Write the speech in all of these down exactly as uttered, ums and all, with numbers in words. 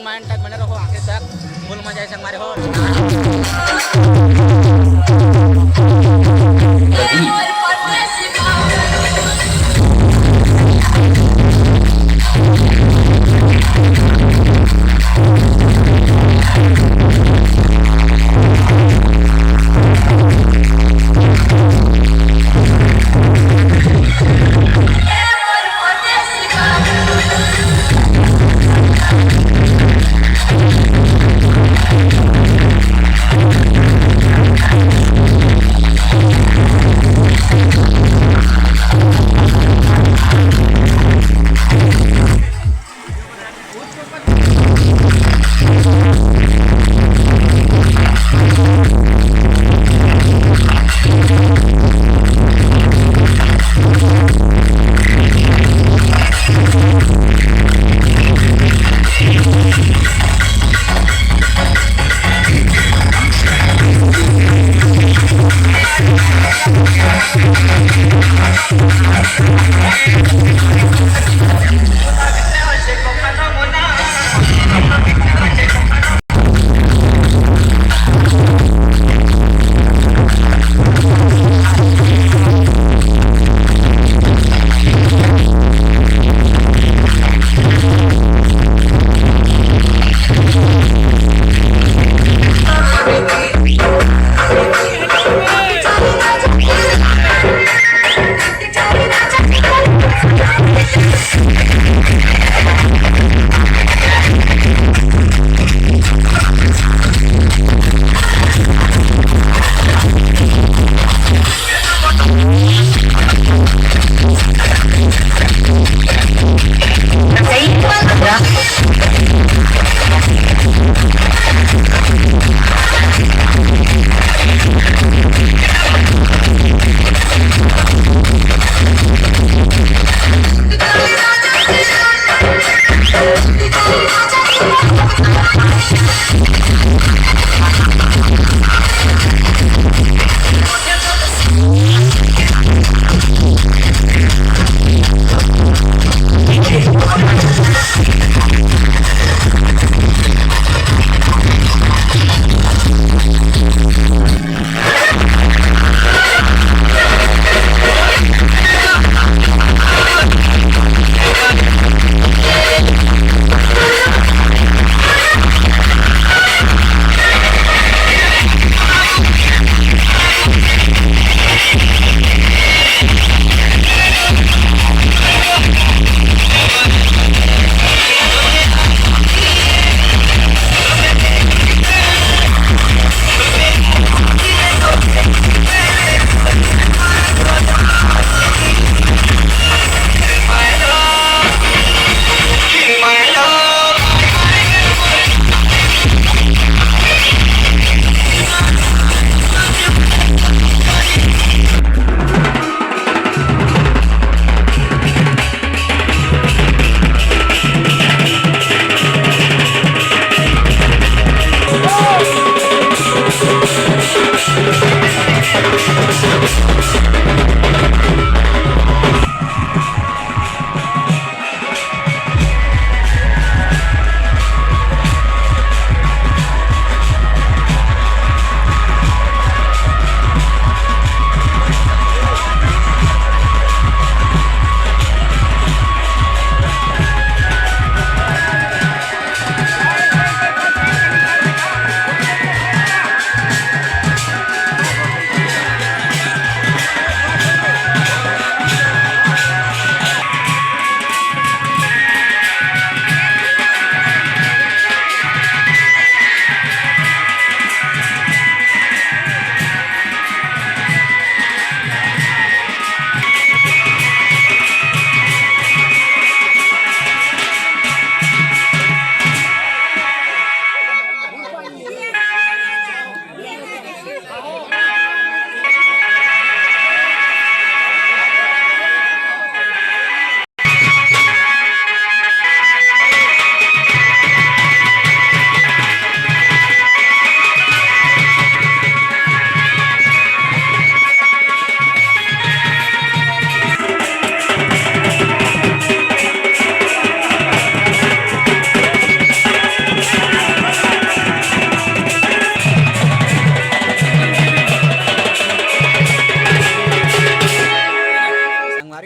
Mind तक बने रहो आखिर तक, फुल मजा है संगवारी हो।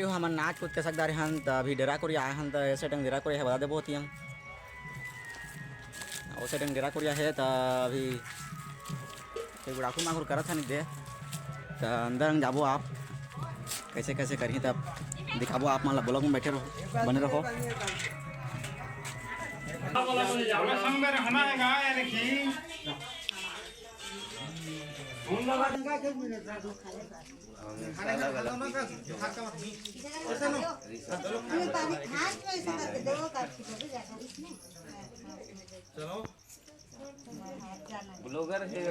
हमन नाच कूद के सकदार हन, त अभी डेरा कोरिया आए हन, त ऐसे टाइम डेरा कोरिया हे, बता देबो होती हम। ओ setting डेरा कोरिया हे, त अभी फिर गुड़ाखुर माखुर करत हन दे। त अंदर अंग जाबो आप, कैसे कैसे करही तब दिखाबो आप मन ला, vlog में बैठे रहो, बने रहो। संग में रहना है गा, ये देखी। चलो। ब्लॉगर है।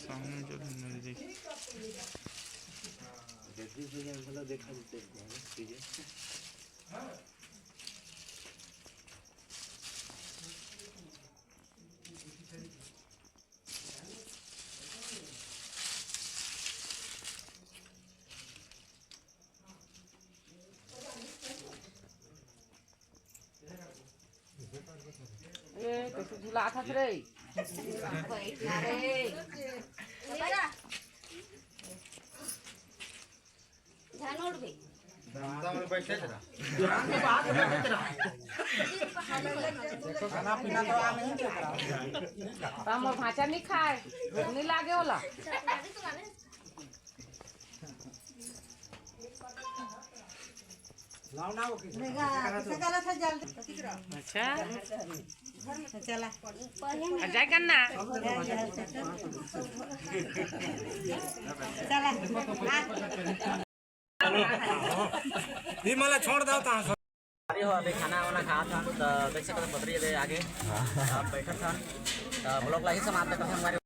सामने चलो नजदीक। जगदीश भैया, हम लोग देखा देते हैं, ठीक है। ए, कैसे झुलात हस रे? बैठ ना रे। ध्यान उठ गई। त मोर भांचा नहीं खाए, भूख नहीं लागे ओला। अच्छा। चला। आ जाए करना। चला। ये मला छोड़ दो ता। अरे हो, अभी खाना वाना खात हन, त देख सकत हन, पतरी दे आगे। आप बैठत हन, त vlog ला ही समाप्त करत हन। हमारे